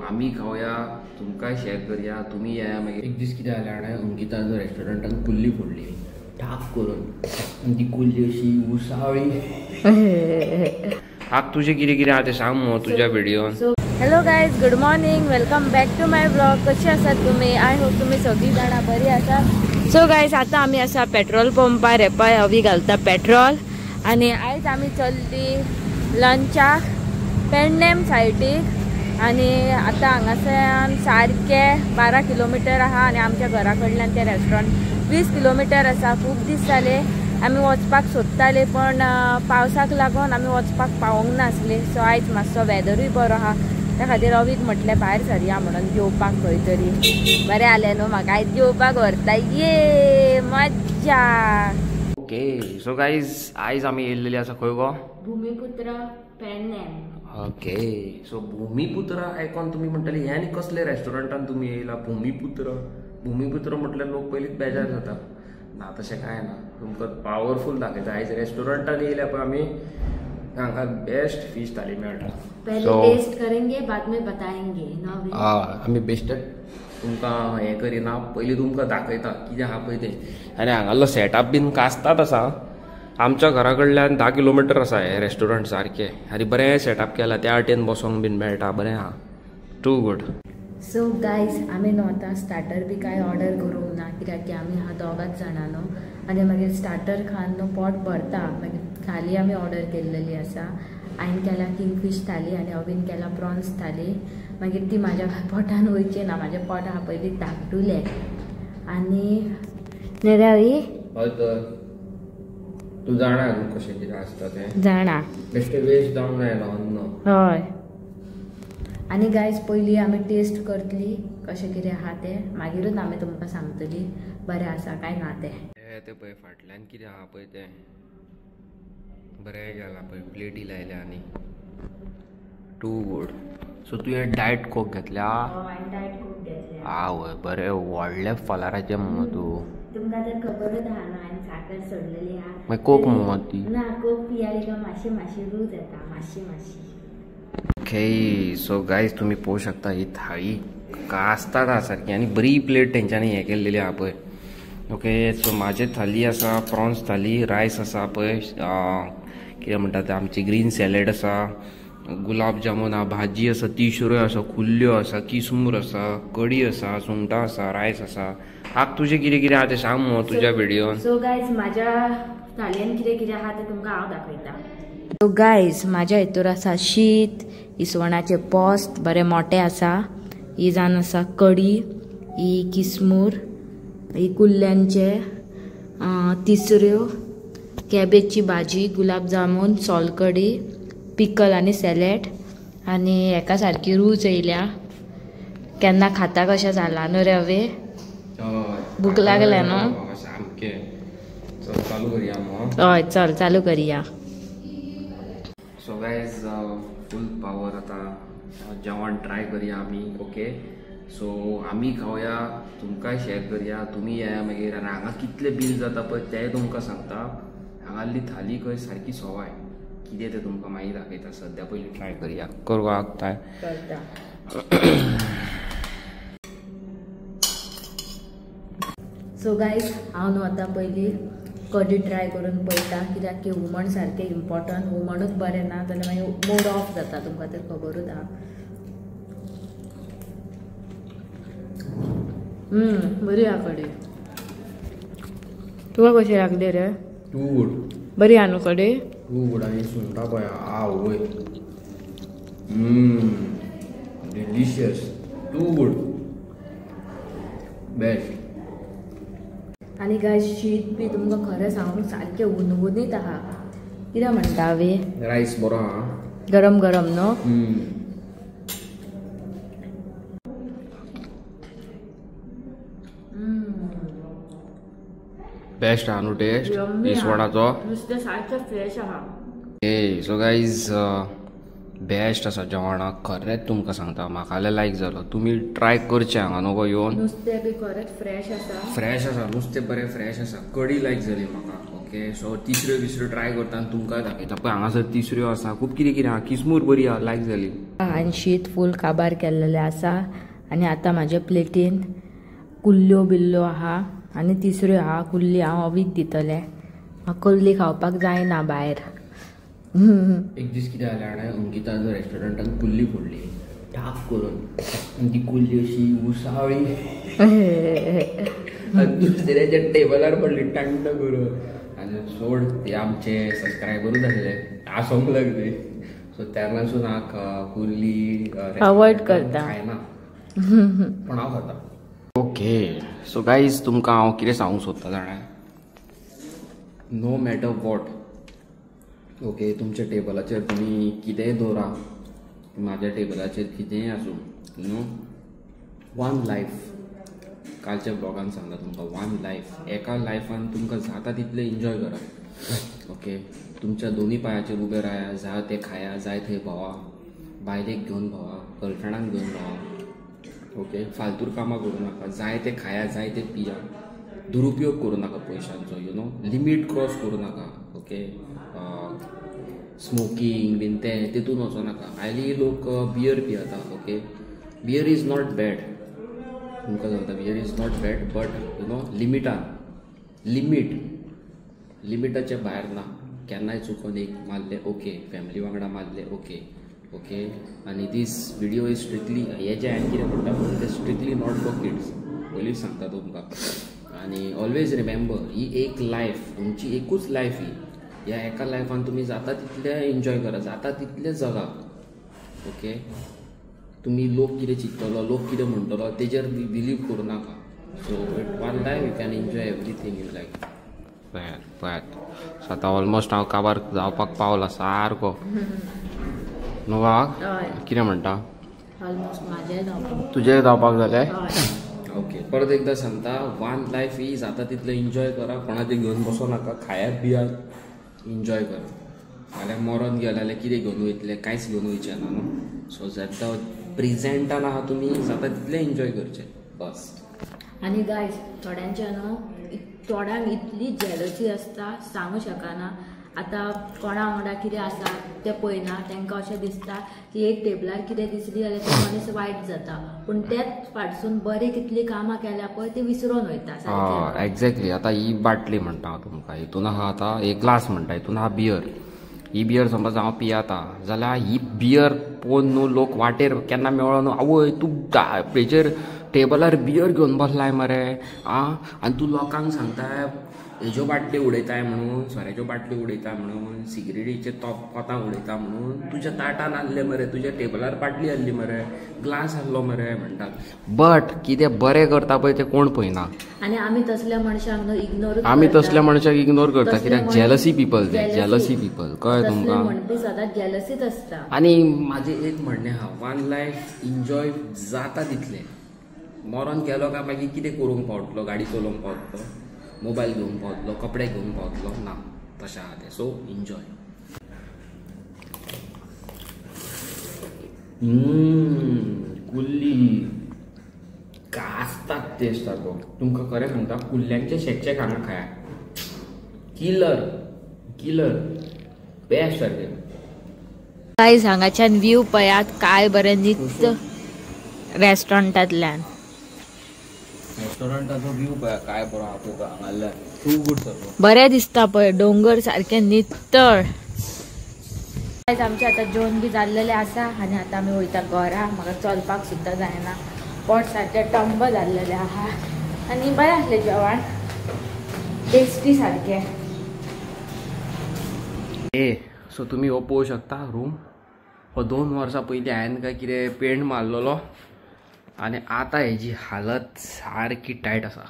आमी खावया, तुमकांय शेअर करया, तुमी येया. मागीर एक दीस कितें जालें जाणा, अंकितान रेस्टॉरंटान कुल्ली फोडली ठाक करून, आनी ती कुल्ली अशी उसावळी. आग तुजें कितें कितें आहा तें सांग मुगो तुज्या व्हिडियोन. Hello guys, good morning, welcome back to my vlog. कशी आसात तुमी? I hope तुमी सगळीं जाणां बरी आसा. सो गायज, आतां आमी आसा पेट्रोल पंपार. हेपय अवी घालता पेट्रोल. आनी आयज आमी चल्ली लंचाक पेडणेम सायटीक. आनी आतां हांगासरल्यान सारकें 12 किलोमिटर आहा आनी आमच्या घरा कडल्यान तें रेस्टॉरंट 20 किलोमिटर आसा. खूब दीस जाले आमी वचपाक सोदताले, पण पावसाक लागून आमी वचपाक पावोंक नासले. सो आयज मातसो वेदरूय बरो आहा, त्या खातीर अवीक म्हटलें भायर सरया म्हणून जेवपाक खंय तरी. बरें जालें न्हू, म्हाका आयज जेवपाक व्हरता, ये मज्जा. ओके सो गायज, आयज आमी येयल्लेली आसा खंय गो? भुमिपुत्र पेडणेम. ओके सो भुमिपुत्र आयकोन तुमी म्हणटले हें आनी कसले रेस्टॉरंटान तुमी येयला भुमिपुत्र. भुमिपुत्र म्हटल्यार लोक पयलींच बेजार जाता. ना तशें कांय ना, तुमकां पावरफूल दाखयता. आयज रेस्टॉरंटान येयल्या पळय आमी, हांगा बेस्ट फीश थाली मेळटा. पहले टेस्ट करेंगे, बाद में बताएंगे. आमी बेस्टच तुमकां हें करिना, पयलीं तुमकां दाखयता कितें आहा पळय तें. आनी हांगासलो सेटअप बीन कास्तात आसा. आमच्या घरा कडल्यान 10 किलोमिटर आसा हें रेस्टॉरंट सारकें. आनी बरें सेटअप केलां, त्या वाटेन बसोंक बीन मेळटा, बरें आहा, टू गुड. सो गायज, आमी न्हू आतां स्टार्टर बी कांय ऑर्डर करूंक ना, कित्याक की आमी आहा दोगांच जाणां न्हू. आनी मागीर स्टार्टर खावन न्हू पोट भरता. मागीर थाली आमी ऑर्डर केल्लेली आसा. हांवें केला किंगफीश थाली आनी अवीन केला प्रॉन्स थाली. मागीर ती म्हाज्या पोटान वयची ना, म्हाजें पोट आहा पयलीं धाकटुलें. आनी न्ही अवी, हय तर तूं जाणा न्हू कशें कितें आसता तें, जाणा बेश्टें वेस्ट जावंक जायना अन्न. हय. आनी गायज, पयलीं आमी टेस्ट करतली कशें कितें आहा तें, मागीरूच आमी तुमकां सांगतली बरें आसा काय ना तें. तें पळय फाटल्यान कितें आहा पळय तें बरें गेलां पळय, प्लेटी लायल्या आनी टू गुड. सो तुवें डायट कोक घेतल्या? हांवें डायट कोक घेतल्या. आवय, बरें व्हडल्या फलाराचें मुगो तूं. तुमकां तर खबरूच आहा न्हू, हांवें साकर सोडलेली आहा. मागीर कोक मुगो ती? ना, कोक पियाली काय मातशी मातशी रूच येता, मातशी मातशी. ओके सो गायज, तुमी पळोवंक शकता ही थाळी कास्तात आहा सारकी आनी बरी प्लेट तेंच्यांनी हें केल्लेली आहा पळय. ओके सो म्हाजे थाली आसा प्रॉन्स थाली, रायस आसा पळय, कितें म्हणटा तें आमची ग्रीन सॅलेड आसा, गुलाब जामून आहा, भाजी आसा, तिसऱ्यो आसा, कुल्ल्यो आसा, किसमूर आसा, कडी आसा, सुंगटां आसा, रायस आसा. आग तुजें कितें कितें आहा तें सांग मुगो तुज्या व्हिडियोन. सो गायज, म्हाज्या थालयेन कितें कितें आहा तें तुमकां हांव दाखयता. सो गायज, म्हाज्या हितूर आसा शीत, इसवणाचें पोस्त बरें मोटें आसा, ही जावन आसा कडी, ही किसमूर, ही कुल्ल्यांचे तिसऱ्यो, कॅबेजची भाजी, गुलाब जामून, सोलकडी, पिकल आनी सॅलेड. आनी हेका सारकी रूच येयल्या. केन्ना खाता कशें जालां न्हू रे अवे, भूक लागल्या न्हू सामकें. चल चालू करया मग. हय चल चालू करया. सो गायज, फूल पावर आतां जेवण ट्राय करया आमी. ओके सो आमी खावया, तुमकांय शेअर करया, तुमी येया मागीर. आनी हांगा कितलें बील जाता पळय तेंय तुमकां सांगता. हांगासली थाली खंय सारकी सवाय, कितें तें तुमकां मागीर दाखयता. सद्या पयलीं ट्राय करया. करूं आगताय. सो गायज, हांव न्हू आतां पयलीं कडी ट्राय करून पळयता, कित्याक की हुमण सारकें इम्पॉर्टंट. हुमणूच बरें ना जाल्यार मागीर मूड ऑफ जाता, तुमकां तर खबरूच आहा. बरी आहा कडी. तुका कशी लागली रे? Too good. बरी आहा न्हू कडी? Too good. आनी सुंगटां पळय, आवय, डिलिशियस, टू गुड, बेस्ट. आनी गायज, शीत बी तुमकां खरें सांगूंक सारकें हुनहुनीत आहा. कितें म्हणटा हांवें? रायस बरो आहा, गरम गरम न्हू. बेस्ट आहा न्हू टेस्ट इसवणाचो, नुस्तें सारकें फ्रेश आहा. ए सो गायज, बेस्ट आसा जेवणाक, खरेंच तुमकां सांगता, म्हाका लायक जालो. तुमी ट्राय करचें हांगा न्हू गो येवन. नुस्तें बी खरेंच फ्रेश आसा, फ्रेश आसा नुस्तें, बरें फ्रेश आसा. कडी लायक जाली म्हाका. ओके सो तिसऱ्यो बिसऱ्यो ट्राय करता आनी तुमकां दाखयता. पळय हांगासर तिसऱ्यो आसा, खूब कितें कितें आहा. किसमूर बरी आहा, लायक जाली. आनी शीत फूल काबार केल्लेलें आसा. आनी आतां म्हाज्या प्लेटीन कुल्ल्यो बिल्ल्यो आहा आनी तिसऱ्यो आहा. कुल्ली हांव अवीक दितलें, म्हाका कुल्ली खावपाक जायना भायर. एक दीस कितें जालें जाणा, अंकिता जो रेस्टॉरंटान कुल्ली फोडली ठाक करून, आनी ती कुल्ली अशी उसाळी दुसऱ्याच्या टेबलार पडली टांट करून. आनी सोड ते आमचे सबस्क्रायबरूच आसले, आसोंक लागले. सो तेन्नासून हांव कुल्ली अवॉयड करता, खायना, पण हांव खाता. ओके सो गायज तुमकां हांव कितें सांगूंक सोदता जाणा, नो मॅटर what, okay तुमच्या टेबलाचेर तुमी कितेंय दवरा, म्हाज्या टेबलाचेर कितेंय आसूं, you know one life. कालच्या ब्लॉगान सांगला तुमकां, वन लायफ. एका लायफान तुमकां जाता तितलें एन्जॉय करा. ओके तुमच्या दोनी पांयाचेर उबे राया, जाय तें खाया, जाय थंय भोवा, बायलेक घेवन भोवा, गर्लफ्रेंडाक घेवन भोवा. ओके फालतूर कामां करूं नाका, जाय तें खाया, जाय तें पिया, दुरुपयोग करूं नाका पयशांचो, you know limit cross करूं नाका. ओके स्मोकींग बीन तें तितून वचों नाका. हाली लोक बियर पियेता. Okay beer is not bad, तुमकां सांगता beer is not bad, but you know लिमिटान, limit लिमिटाच्या भायर ना. केन्नाय चुकोन एक मारलें ओके, फॅमिली वांगडा मारलें ओके. ओके आनी दीस विडियो is strictly, हे जे हांवें कितें म्हणटा पळय तें स्ट्रिक्टली not for kids, पयलींच सांगता तुमकां. आनी ऑलवेज रिमेंबर, ही एक लायफ, तुमची एकूच लायफ ही. ह्या एका लायफान तुमी जाता तितलें एन्जॉय करा, जाता तितलें जगा. ओके तुमी लोक कितें चिंततलो, लोक कितें म्हणटलो तेजेर बिलीव करूं नाका. So it one life you can enjoy everything you like. पळयात पळयात, सो आतां ऑलमोस्ट हांव काबार जावपाक पावला सारको. न्हू वाग कितें म्हणटा, तुजें जावपाक जालें? ओके परत एकदां सांगता, वन लायफ ही जाता तितलें एन्जॉय करा, कोणाचें घेवन बसो नाका, खायात बियात, एन्जॉय करा. फाल्यां मरोन गेले जाल्यार कितें घेवन वयतलें, कांयच घेवन वयचें ना न्हू. सो जाता प्रेजेंटान आहा तुमी, जाता तितलें एन्जॉय करचें बस. आनी गायज थोड्यांच्या न्हू, थोड्यांक इतली जेलसी आसता सांगू शकना. आतां कोणा वांगडा कितें आसा तें पळयना, तांकां अशें दिसता की एक टेबलार कितें दिसली जाल्यार ते मनीस वायट जाता, पूण तेच फाटसून बरीं कितलीं कामां केल्या पळय ती विसरून वयता. एग्जॅक्टली. आतां ही बाटली म्हणटा हांव तुमकां, हितून आहा आतां एक ग्लास म्हणटा, हितून आहा बियर. ही बियर समज हांव पियाता जाल्यार ही बियर पळोवन न्हू लोक वाटेर केन्ना मेळ्ळो न्हू, आवय तूं हेजेर टेबलार बियर घेवन बसलाय मरे आं, आनी तूं लोकांक सांगताय हेज्यो बाटल्यो उडयताय म्हणून, सोऱ्याच्यो बाटल्यो उडयता म्हणून, सिगरेटीचे तोप कोतां उडयता म्हणून, तुज्या ताटान आहले मरे, तुज्या टेबलार बाटली आहली मरे, ग्लास आहलो मरे म्हणटात. बट कितें बरें करता पळय तें कोण पळयना. आनी आमी तसल्या मनशांक इग्नोर, आमी तसल्या मनशाक इग्नोर करता, कित्याक जेलसी पिपल, ते जेलसी पिपल, कळ्ळें तुमकां? जेलसीच आसता. आनी म्हाजें एक म्हणणें आहा, वन लायफ एन्जॉय जाता तितलें. मरोन गेलो काय मागीर कितें करूंक पावतलो, गाडी चलोवंक पावतलो, मोबायल घेवन पावतलो, कपडे घेवन पावतलो ना, तशें आहा तें. So enjoy. कुल्ली कास्तात टेस्ट सारको. तुमकां खरें सांगता, कुल्ल्यांचे शेकशेक हांगा खाया, किलर किलर बेस्ट सारकें. गायज हांगाच्यान व्यू पळयात काय बरें नित्त रेस्टॉरंटांतल्यान. रेस्टॉरंटाचो व्यू पळय काय बरो आहा पळय हांगासरल्यान, टू गूड सारको बरें दिसता पळय, डोंगर सारके नितळ. आमचें आतां जेवण बी जाल्लेलें आसा आनी आतां आमी वयता घरा. म्हाका चलपाक सुद्दां जायना, पोट सारकें टंब जाल्लेलें आहा. आनी बरें आसलें जेवण, टेस्टी सारकें. ए सो तुमी हो पळोवंक शकता रूम, हो 2 वर्सां पयलीं हांवें काय कितें पेंट मारलेलो आनी आतां हेजी हालत सारकी टायट आसा.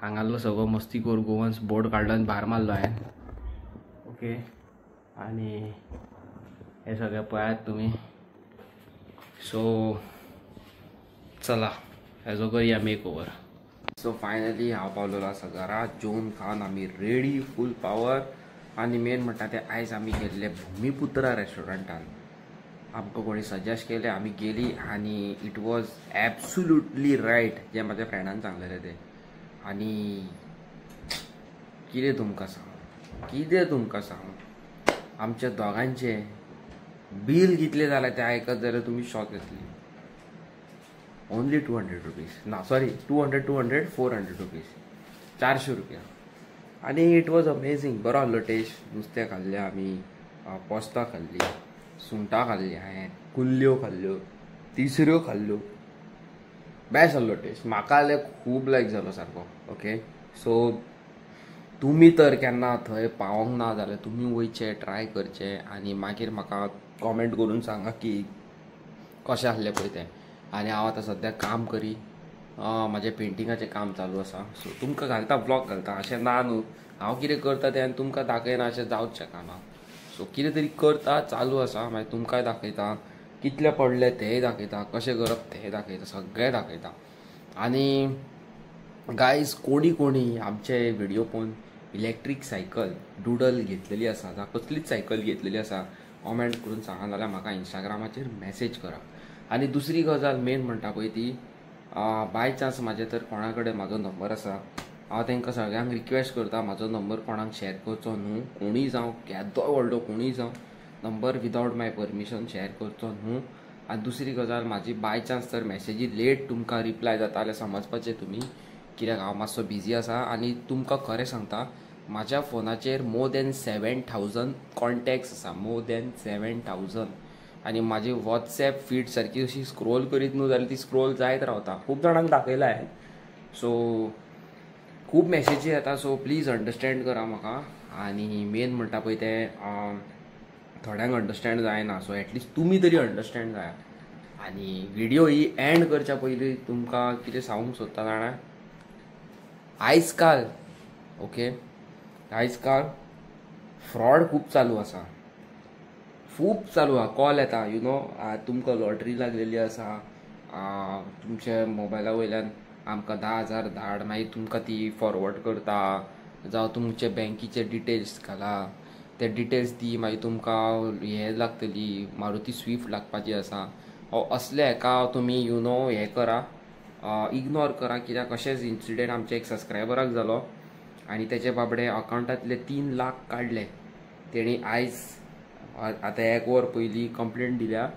हांगासरलो सगळो मस्तीखोर गोवन्स बोर्ड काडलो आनी भायर मारलो हांवें. ओके आनी हे सगळें पळयात तुमी. सो चला हेजो करया मेक ओवर. सो फायनली हांव पावलेलो आसा घरा, जेवन खावन आमी रेडी फूल पावर. आनी मेन म्हणटा तें आयज आमी गेल्ले भुमिपुत्रा रेस्टॉरंटान, आमकां कोणी सजेस्ट केलें, आमी गेली आनी it was absolutely right जें म्हाज्या फ्रेंडान सांगलेलें तें. आनी कितें तुमकां सांगू, कितें तुमकां सांगू, आमच्या दोगांचें बील कितलें जालें तें आयकत जाल्यार तुमी शॉक येतली. ओनली 200 रुपीज, ना सॉरी 200 200 400 रुपीज, 400 रुपया. आनी it was amazing, बरो आहलो टेस्ट. नुस्तें खाल्लें आमी, पोस्तां खाल्ली, सुंगटां खाल्ली हांवें, कुल्ल्यो खाल्ल्यो, तिसऱ्यो खाल्ल्यो, बेस्ट आहलो टेस्ट. म्हाका जाल्यार खूब लायक जालो सारको. ओके सो तुमी तर केन्ना थंय पावोंक ना जाल्यार तुमी वयचे, ट्राय करचे आनी मागीर म्हाका कॉमेंट करून सांगा की कशें आहलें पळय तें. आनी हांव आतां सद्याक काम करी, म्हाजें पेंटिंगाचें काम चालू आसा. सो तुमकां घालता ब्लॉग घालता, अशें ना न्हू हांव कितें करता तें आनी तुमकां दाखयना अशें जावच शकना. सो कितें तरी करता, चालू आसा, मागीर तुमकांय दाखयता, कितले पडले तेय दाखयता, कशें करप तेय दाखयता, सगळें दाखयता. आनी गायज कोणी कोणी आमचे व्हिडिओ पळोवन इलेक्ट्रीक सायकल डुडल घेतलेली आसा जावं कसलीच सायकल घेतलेली आसा, कॉमेंट करून सांगा, जाल्यार म्हाका इंस्टाग्रामाचेर मॅसेज करा. आनी दुसरी गजाल मेन म्हणटा पळय ती, बाय चान्स म्हाजे तर कोणा कडेन म्हाजो नंबर आसा, हांव तांकां सगळ्यांक रिक्वेस्ट करता म्हाजो नंबर कोणाक शेअर करचो न्हू, कोणूय जावं, केदोय व्हडलो कोणूय जावं, number without my permission share करचो न्हू. आनी दुसरी गजाल, म्हाजी बाय चान्स तर मॅसेजी लेट तुमकां रिप्लाय जाता जाल्यार समजपाचें तुमी, कित्याक हांव मातसो बिजी आसा. आनी तुमकां खरें सांगता, म्हाज्या फोनाचेर मोर दॅन 7000 कॉन्टॅक्ट्स आसा, मोर दॅन 7000. आनी म्हाजी वॉट्सएप फीड सारकी अशी स्क्रोल करीत न्हू जाल्यार ती स्क्रोल जायत रावता, खूब जाणांक दाखयला हांवें. सो खूब मॅसेजी येता, सो प्लीज अंडरस्टँड करा म्हाका. आनी मेन म्हणटा पळय तें थोड्यांक अंडरस्टँड जायना, सो एटलिस्ट तुमी तरी अंडरस्टँड जाया. आनी व्हिडिओ ही एंड करच्या पयलीं तुमकां कितें सांगूंक सोदता जाणा, आयज काल ओके, आयज काल फ्रॉड खूब चालू आसा, खूब चालू आसा. कॉल येता, you know, तुमकां लॉटरी लागलेली आसा, तुमच्या मोबायला वयल्यान आमकां 10,000 धाड, मागीर तुमकां ती फॉरवर्ड करता, जावं तुमचे बँकीचे डिटेल्स घाला, ते डिटेल्स दी, मागीर तुमकां हें लागतली, मारुती स्विफ्ट लागपाची आसा. असले हेका तुमी you know हें करा, इग्नोर करा, कित्याक अशेंच इन्सिडेंट आमच्या एक सबस्क्रायबराक जालो आनी तेचे बाबडे अकावंटांतले 3 लाख काडले तेणी. आयज आतां एक वर पयलीं कंप्लेंट दिल्या,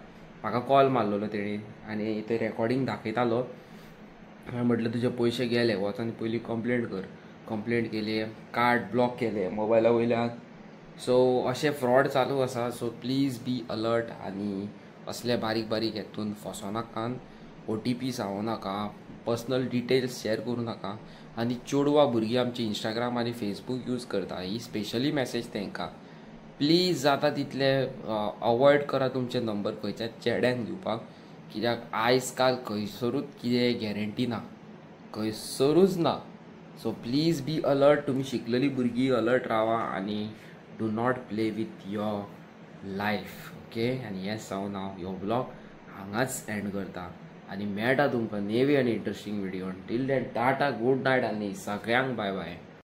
म्हाका कॉल मारलेलो तेणी आनी ते रेकॉर्डिंग दाखयतालो. हांवें म्हटलें तुजे पयशे गेले, वचोन पयलीं कंप्लेंट कर. कंप्लेंट केली, कार्ड ब्लॉक केले मोबायला वयल्यान. सो अशें फ्रॉड चालू आसा, सो प्लीज बी अलर्ट. आनी असले बारीक बारीक हेतून फसोनाकान, OTP सांगू नाका, पर्सनल डिटेल्स शेअर करूं नाका. आनी चेडवां भुरगीं आमची इंस्टाग्राम आनी फेसबूक यूज करता, ही स्पेशली मॅसेज तांकां, प्लीज जाता तितले अवॉयड करा तुमचे नंबर खंयच्या चेड्यान दिवपाक, कित्याक आयज काल खंयसरूच कितें गॅरंटी ना, खंयसरूच ना. सो प्लीज बी अलर्ट, तुमी शिकलेली भुरगीं अलर्ट रावा आनी do not play with your life. Okay, आनी हें सांगून हांव ह्यो ब्लॉग हांगाच एंड करता आनी मेळटा तुमकां नेवी आनी interesting video. Till then tata, good night आनी सगळ्यांक बाय बाय.